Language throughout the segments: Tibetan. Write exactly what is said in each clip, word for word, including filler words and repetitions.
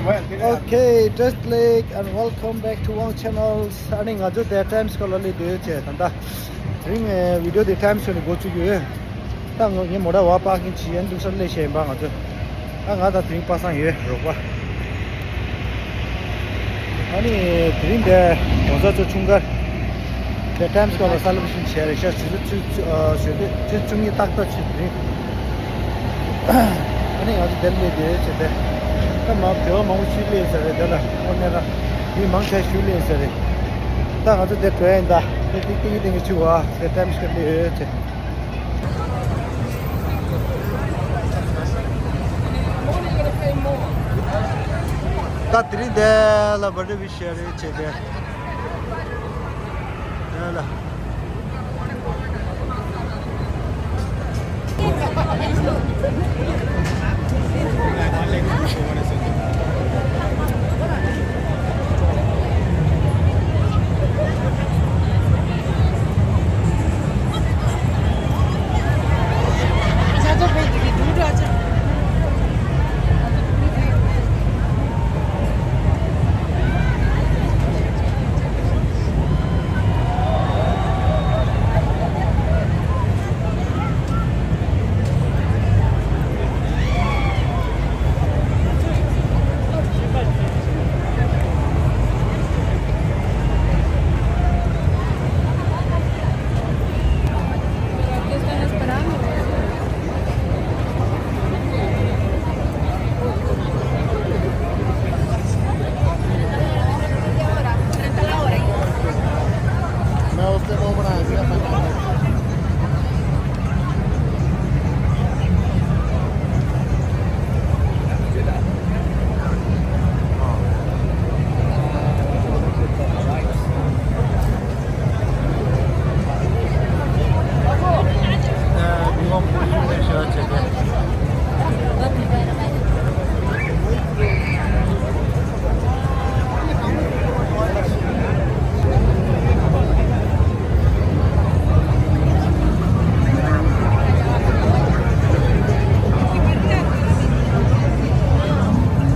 Okay, just like and welcome back to our channel. ཨ་ནི་ང་ཚོ་དེ་Times Square་ལ་སླེབས་བསྡད་ཡོད་ཅེས་ད་ལྟ་རིང་ངའི་བི་ཌི་ཡོ་དེ་Times Square་ནས་འགོ་བཙུགས་ཀྱི་ཡོད། ད་ངོ་ངས་མོ་ཊ་བ་པར་ཀིང་བྱེད་ཡན་འདུག་སར་སླེབས་བཞག་ཡིན་པ་ང་ཚོ། ཨ་ང་དང་དེ་རིང་པ་སངས་ཡོད་རོགས་པ། ཨ་ནི་དེ་རིང་དེ་གོང་ས་མཆོག་འཁྲུངས་སྐར་དེ་Times Square་ལ་སེ་ལེ་བྷ་རེ་ཤན་བྱས་རེད་ཤག་ཆུ་ཚོད་ཆུ་ཚོད་ཨ་ཆུ་ཚོད་བཅུ་གཉིས་ཏག་ཏག་ཆུ་དེ་རིང་། ཨ་ནི་ང་ཚོ་དེར་སླེབས་བསྡད་ཡོད་ཅེས་དེ། ད་མ་བོད་པ་མང་པོ་ཞིག་སླེབས་ཡོད་ས་རེད་དེ་ལ་ཨོ་ནེ་ར་མི་མང་ཆེ་ཞིག་སླེབས་ཡོད་ས་རེད། ད་ང་ཚོ་དེ་བྲོས་ཡིན་ད་དེ་ཏིག་ཏིག་ཏིག་ཏིག་ཆུ་བ་དེ་Times Square་སླེབས་ཡོད་ཅེས། ད་དེ་རིང་འདི་ལ་བར་ཌེ་ཝི་ཤ་རེད་བྱས་ཏེ། འདི་ལ།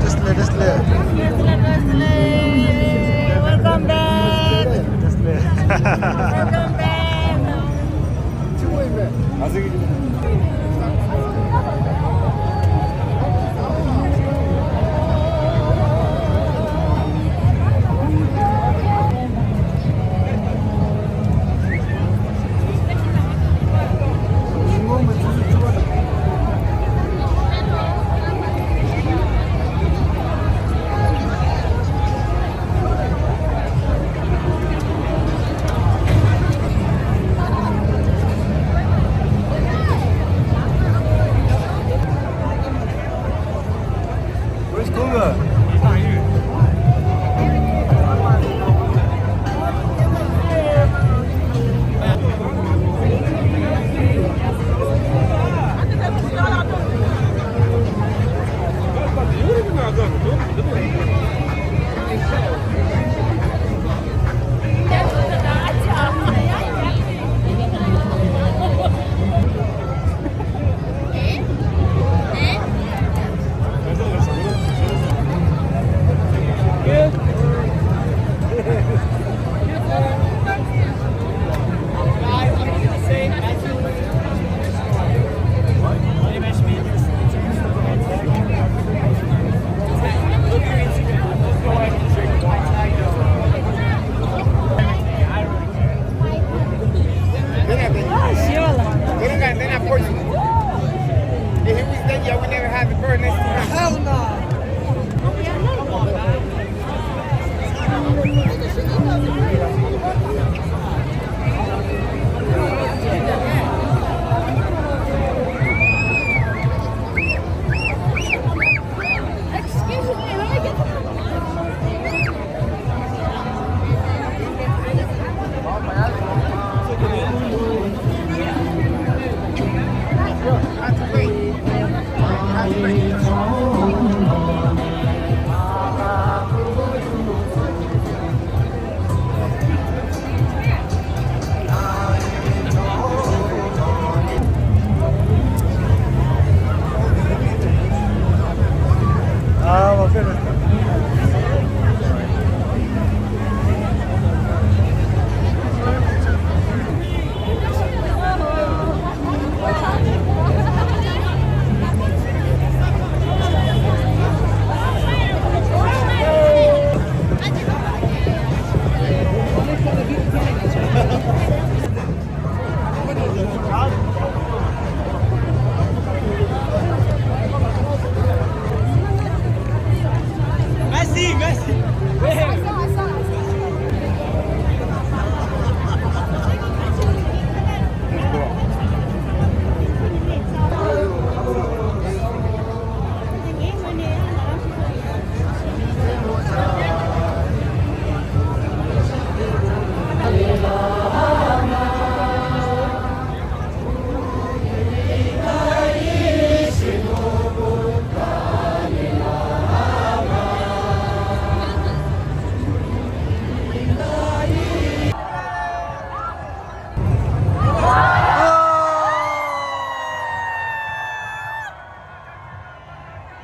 Just let us live. Welcome back. Just live. Welcome back.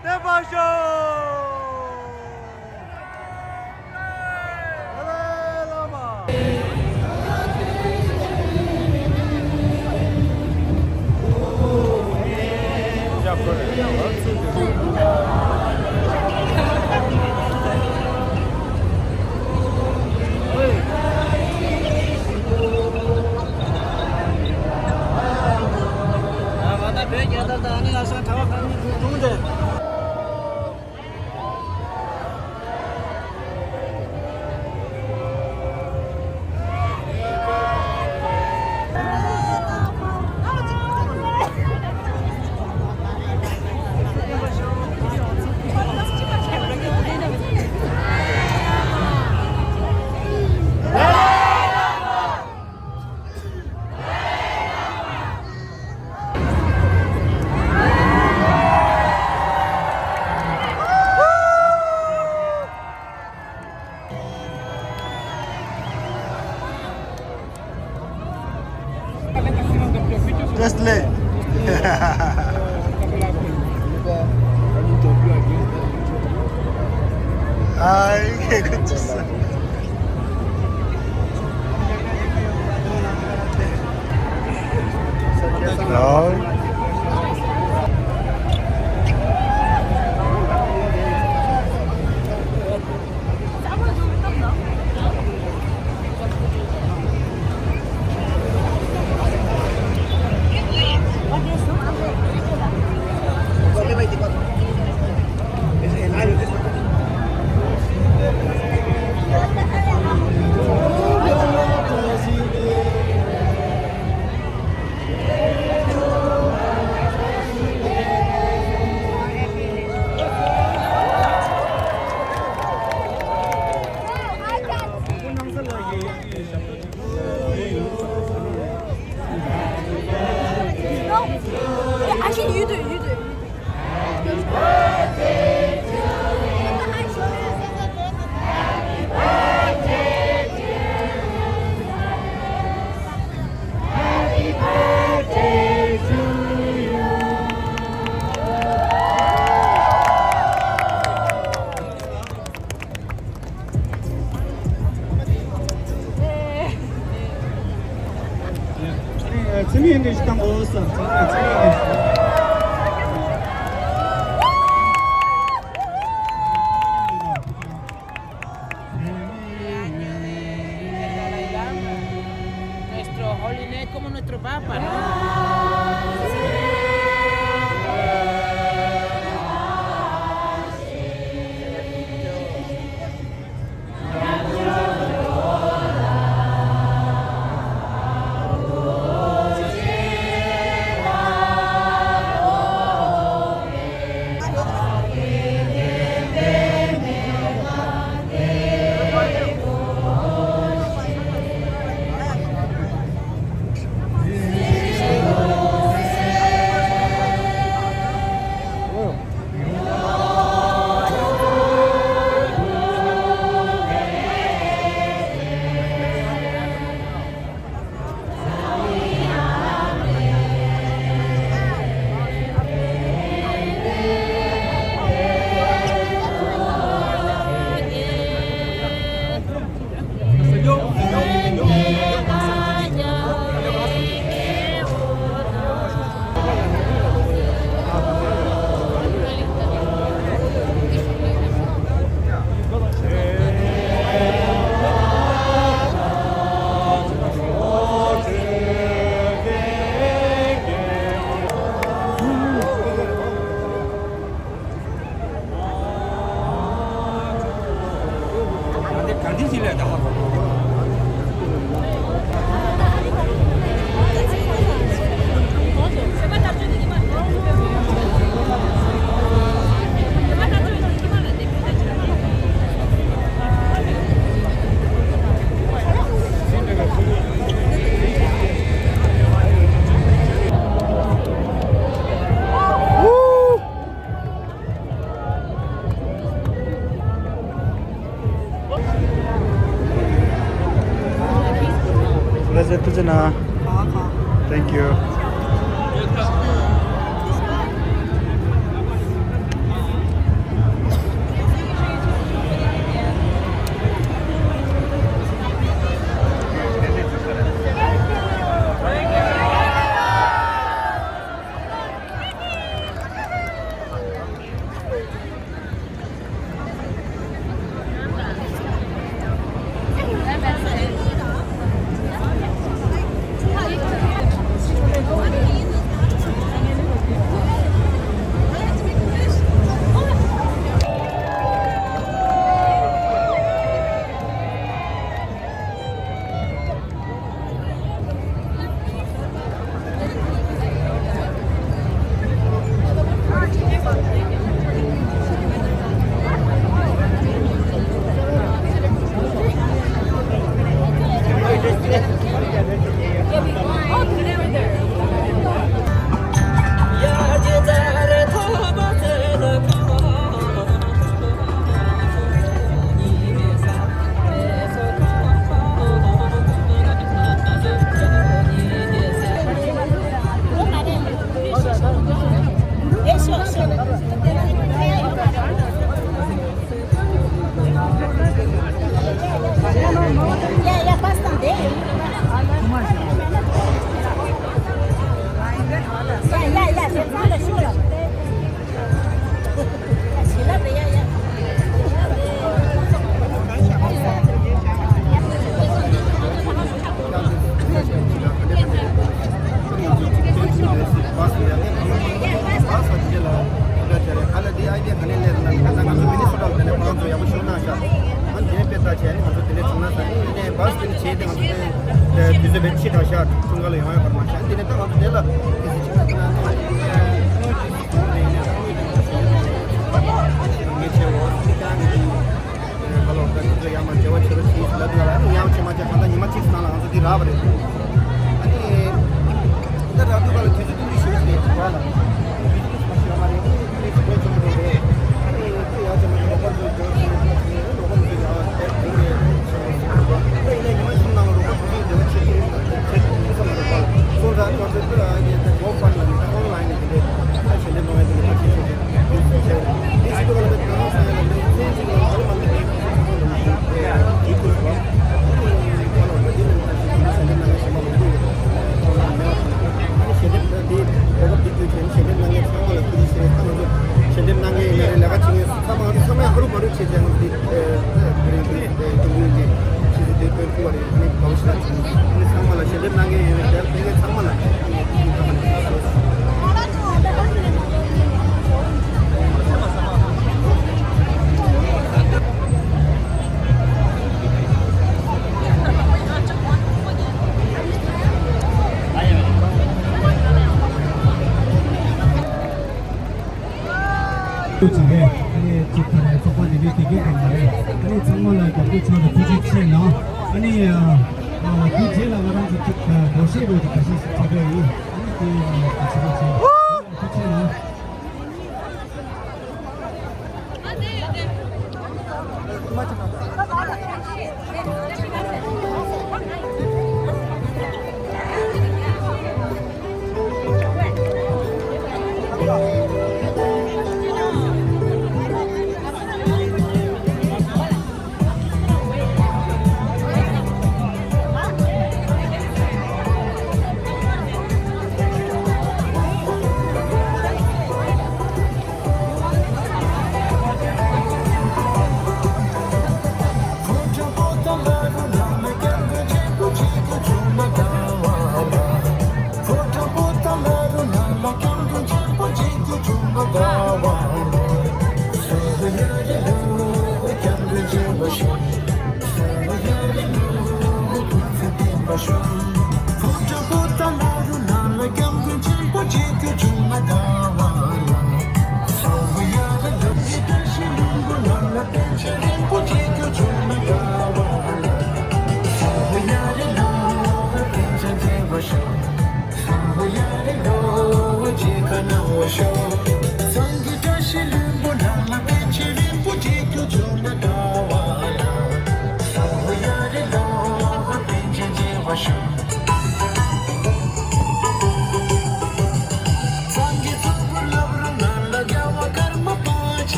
བསྟན་པ་ཤོག་ལ་ལ་ལ་མ། ང་ཚོ་བོད་རྒྱལ་དར་དང་ཨ་ནི་ཨ་ཤང་གྲྭ་པ་ཁག་གཉིས་ཀྱི་དྲུང་དུ། Just lay. Ay, qué cosa. No. Nuestro Holiness como nuestro Papa, ¿no? ག་འདི་ཅི་ལས་ད། Thank you. ཧ་ལོ། ད་ཁྱེད་ཚོ་ཡར་མར་འབྲེལ་བ་བྱེད་རོགས་བྱེད་ལབ་ཡོད་ལ། ཨ་ནི་ཡང་བྱེད་མ་བྱེད་གང་ལྟར་ཉི་མ་གཅིག་ནང་ལ་ང་ཚོ་འདི་རག་པ་རེད། ཨ་ནི་ད་རག་དུས་ག་ལ་དུས་ཚོད་བསྟུན་ནས་ཞིག་རེད་ར་ལ། དུས་ཚོད་ཞིག་མ་ཞིག་ཡོད་མ་རེད། ཨ་ནི་དེ་ཚོ་དཔེ་ཆུང་ཆུང་རེད། ཨ་ནི་དེ་ཡར་བྱེད་མ་བྱེད་རོགས་པ་ཚོ་འབྲེལ་བ་བྱེད་རོགས་པ་ཚོ་ཡར་དེབ་དེ་ནས་བྱེད་རོགས་ཞུ་རོགས། ཨ་ནི་ཡིན་ན་ཉི་མ་གཅིག་ནང་ལ་རོགས་པ་ཚོ་ཚོ་འབྲེལ་བ་བྱེད་ཀྱི་ཡོད་ལ་བྱེད་ཐུབ་ས་མ་རེད་པ། སོང་ཙང་ཨ་ནི་ང་ཚོ་དེ་ལ་ཨ་ནི་དེ་GoFundMe་ཨོན་ལ་ཡིན་གྱི་རེད། ད་ཞལ་འདེབས་གནང་ཡ་དེ་ལ་ཐུགས་རྗེ་ཆེ་ཞུ། དེ་ཞིག་ཏུ་ག་ལ་བའི་ད་ཧང་སང་ཡ་ལ་ལས་ཚན་གཅིག་ལ་ཧ་ལམ་ཨ་ནི་ཡིད་ཁུར་བ། ཨ་ནི་ཁ་ལོ་ད་དེ་ལ་ད་ཞིག་ཞལ་འདེབས་གནང་ཡ་ཞེ་མ་མང་པོ་ཡོད། ཁོང་རྣམས་མེད་པ་དང་། ཨ་ནི་ཞལ་འདེབས་ད་དེ་གོ་སྐབས་འདི་བརྒྱུད་བྱས་ནས་ཞལ་འདེབས་གནང་མཁན་ཚང་མ་ལ་ཐུགས་རྗེ་ཆེ། ད་ང་ཚོ་ཞལ་འདེབས་གནང་མཁན་ཡིན་ན་རེད། ལས་ཀ་བྱེད་མཁན་ཚང་མ་ང་ཚོ་ཚང་མ་ཧ་རུ་བ་རུ་བྱས་བྱས་ང་ཚོ་འདི་ཨ་དེ་རིང་འདི་ཀྲུང་གོའི་འདི་ཕྱི་སྲིད་དེ་དོན་ཐུག་པ་རེད། ཨ་ནི་དགའ་བོ་ཞེ་དྲག་བྱུང་། ཨ་ནི་ཚང་མ་ལ་ཞལ་འདེབས་གནང་མཁན་ཡོད་རེད། དེ་ཕེབས་མཁན་ཚང་མ་ལ་ཨ་ནི་ཐུགས་རྗེ་ཆེ། ཅིག་རེད། ཨ་ནི་ཅིག་ད་རེས་ཚོགས་པ་འདི་འདྲའི་དེ་གའི་སྒང་ལ་རེད། ཨ་ནི་ཚང་མ་ལ་རྒྱབ་སྐྱོར་ཆེན་པོ་ཐུགས་རྗེ་ཆེ་གནང་། ཨ་ནི་ཨ་ཨ་དེའི་རྗེས་ལ་ང་རང་ཚོ་ཅིག་ཨ་སྒོར་གཞས་རོལ་ཅིག་ག་ཤེད་ཞིག་བྱེད་འདོད་ཡིན། ཨ་ནི་དེ་ཨ་ཐུགས་རྗེ་ཆེ། ཐུགས་རྗེ་ཆེ་གནང་།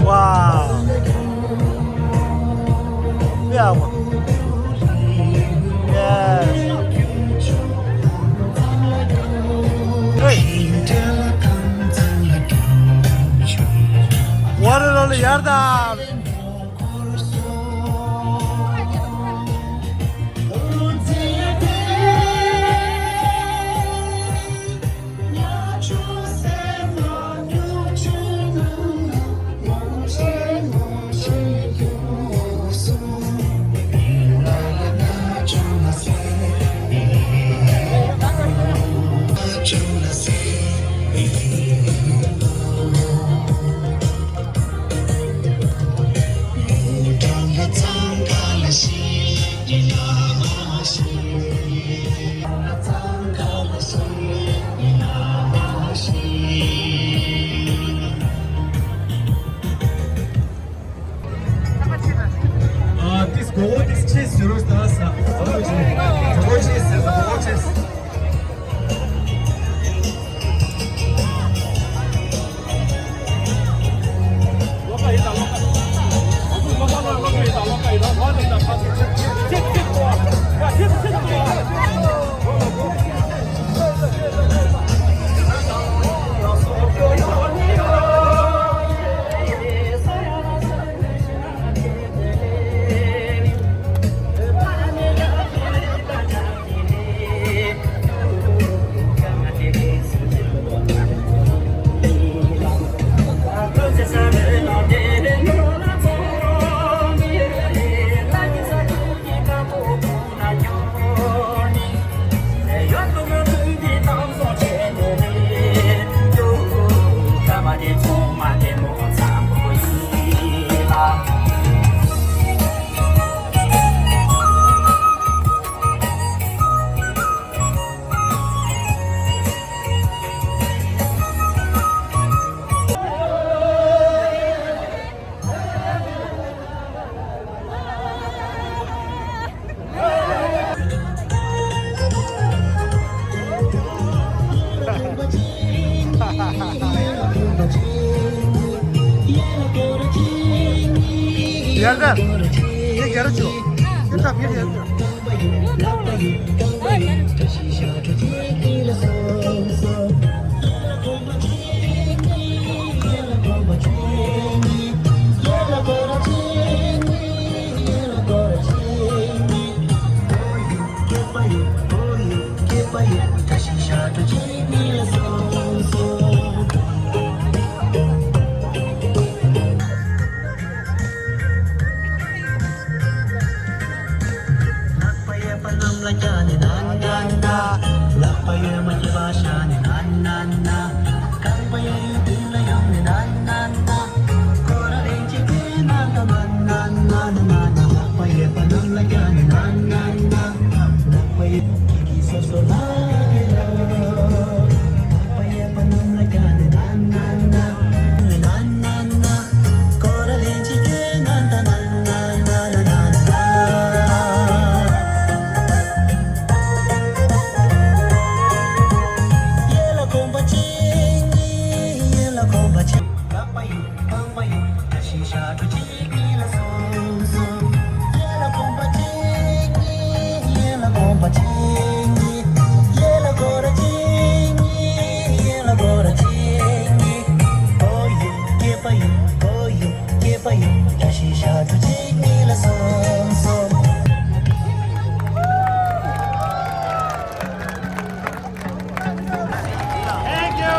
Wow. Yeah. Yes. Hey. What a lovely yard. ཨ། ཏིས་མགོ་བོ་ཏིས་ཆེ་ཟེར་རོ་ད་ས། མགོ་བོ་ཆེ་ཟེར། མགོ་བོ་ཆེ་ཟེར། ཡར་ལྟ། དེ་རྒྱ་རུ་ཆུ། དེ་ཐབ་ཡར་ཡར།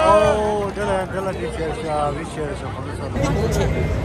ཨོ། དེ་ལ་དེ་ལ་དེ་བྱས་ཤག་རི་བྱས་ཤག་གང་ཚ་ལ།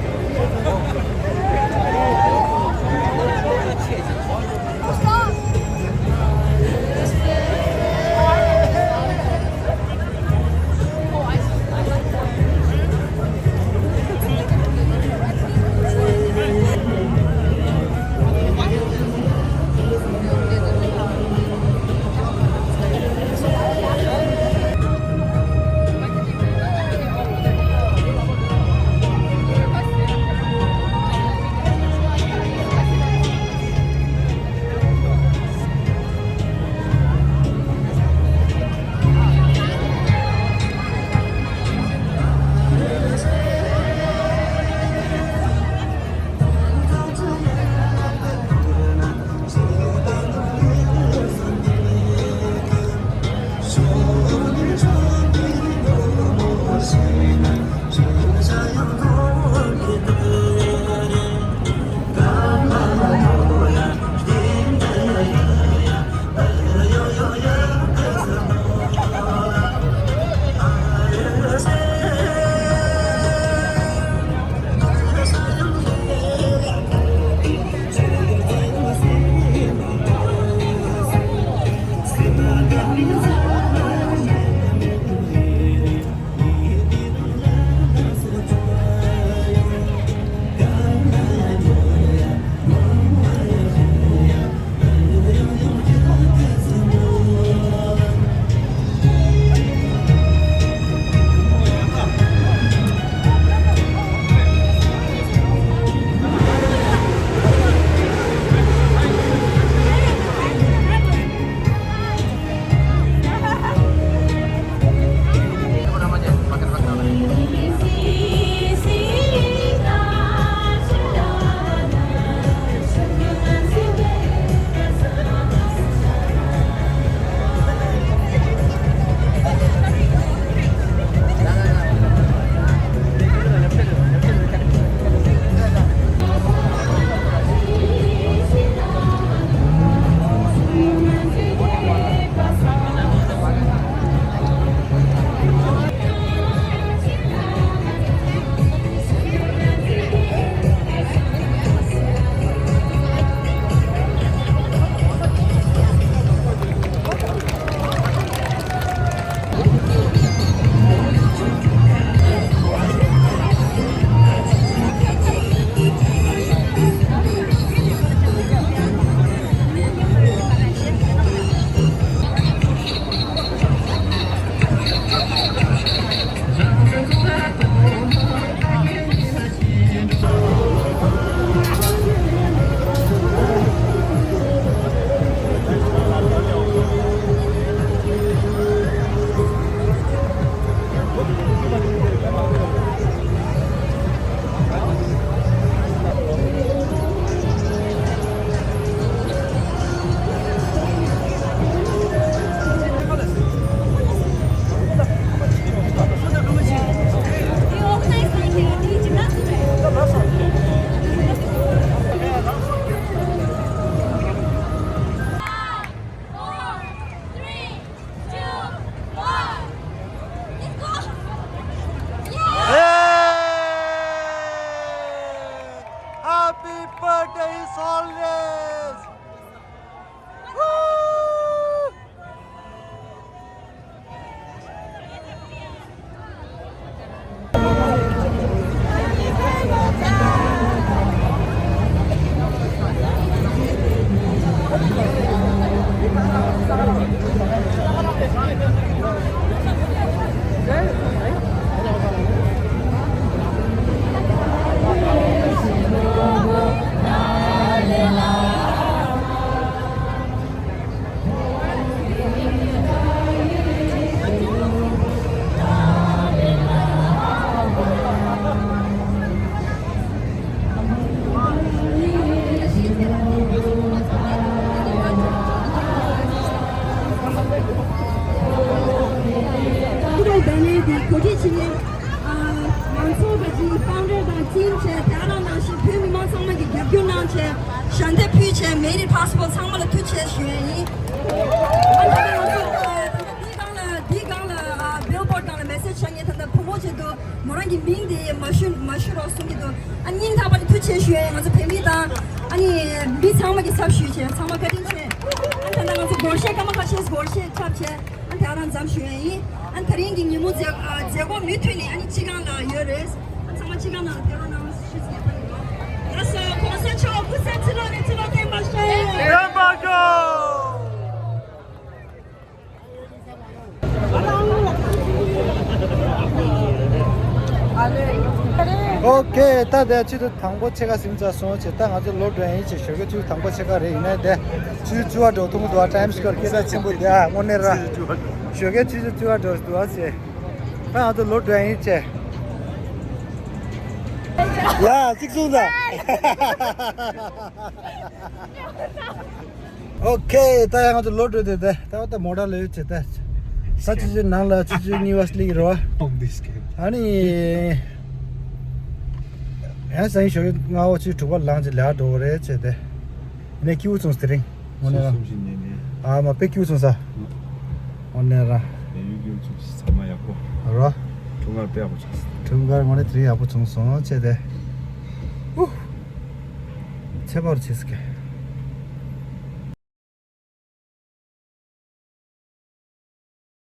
ཚོགས་པ་གི་ཕའུན་ཌར་དང་ཊིམ་བྱས། དེ་རང་ནང་བཞིན་བོད་མི་མང་ཚང་མ་གིས་རྒྱབ་སྐྱོར་གནང་བྱས། ཞལ་འདེབས་ཕུལ་བྱས། Made it possible. ཚང་མ་ལ་ཐུགས་རྗེ་ཆེ་ཞུ་ཡ་ཡིན། ཨ་ནི་ད་ལྟ་ང་ཚོ་ད་ལྟ་འདི་སྒང་ལ་འདི་སྒང་ལ་ཨ་billboard སྒང་ལ་མེ་སེ་ཇི་བྱ་ངས་ད་ལྟ་བུ་མོ་ཆེད་དུ་མོ་རང་གི་མིང་དེ་མ་ཞུ་མ་ཞུ་རོགས་གསུང་གི་འདུག་ཨ་སྙིང་ཐག་པ་ནས་ཐུགས་རྗེ་ཆེ་ཞུ་ཡ་ཡིན། ང་ཚོ་བོད་མི་དང་ཨ་ནི་མི་ཚང་མ་གི་ཚབ་ཞུས་བྱས། ཚང་མ་བཀའ་དྲིན་ཆེ། ཨ་ད་ལྟ་ང་ཚོ་སྒོར་གཞས་སྐར་མ་ཁ་ཤས་སྒོར་གཞས་འཁྲབ་བྱས། ཨ་དེ་རང་མཚམས་ཞུ་ཡ་ཡིན། ཨ་དེ་རིང་གི་ཉིན་མོ་མཛད་ཨ་མཛད་སྒོ་མུ་མཐུད་ནས་ཨ་ནི་སྤྱི་ཁང་ལ་ཡོད་རེད། ཨ་ཚང་མ་སྤྱི་ཁང་ནང་ལ་ཕེབས་རོགས་གནང་ཞུ་ཞུ་ཡ་ཡིན། ལགས་སོ། གོང་ས་མཆོག་སྐུ་ཚེ་ཁྲི་ལོ་ནས་ཁྲི་ལོ་བརྟན་པར་ཤོག་བརྟན་པར་ཤོག་ཨོ་ཁེ། ད་དེ་ཆེད་དུ་དང་པོ་ཕྱེད་ཀ་ཟིན་ཚར་སོང་བྱས། ད་ང་ཚོ་ལོག་འགྲོ་ཡ་ཡིན་བྱས། ཞོགས་ཀའི་ཆུ་ཚོད་དང་པོ་ཕྱེད་ཀ་རེད། ཡིན་ནའི་དེ་ཆུ་ཚོད་བཅུ་པ་འགྲོ་ཐུབ་ཀྱི་འདུག་ཨ་Times Square སྐད་གྲགས་ཆེན་པོ་དེ། ཨ་དངོས་གནས་ར་ཞོགས་ཀའི་ཆུ་ཚོད་བཅུ་པ་འགྲོ་འདུག་ཨ་བྱས། ད་ང་ཚོ་ལོག་འགྲོ་ཡ་ཡིན་བྱས། ཡ་གཅིག་གསུངས་དང་། ཨོ་ཁེ། ད་ཡང་ང་ཚོ་ལོག་འགྲོ་དེ། ད་ད་ད་མོ་ཊ་ལ་ཡོད་བྱས། ད་ས་ཆུ་ཚོད་ནང་ལ་ཆུ་ཚོད་གཉིས་པ་སླེབས་ཀྱི་རེད་བ། ཨ་ནི་ཡང་སང་ཉིན་ཞོགས་ཀྱི་སྔ་པོ་ཆུ་ཚོད་དྲུག་པ་ལངས་བྱས་ལས་ཀ་འགྲོ་དགོས་རེད་བྱས་ཏེ། ནས་སྐྱིད་པོ་བྱུང་། དེ་རིང་དངོས་གནས་རང་། ཨ་མ་དཔེ་སྐྱིད་པོ་བྱུང་ས། དངོས་གནས་རང་། ཡུལ་སྐྱིད་པོ་བྱུང་། ཚང་མ་ཡག་པོ། རོ། འཁྲུངས་སྐར་དཔེ་ཡག་པོ་བྱུང་། འཁྲུངས་སྐར་དངོས་གནས་དེ་རིང་ཡག་པོ་བྱུང་སོང་བྱས་ཏེ། ཨུ། ཚེ་བར་ཆེ་སྐད།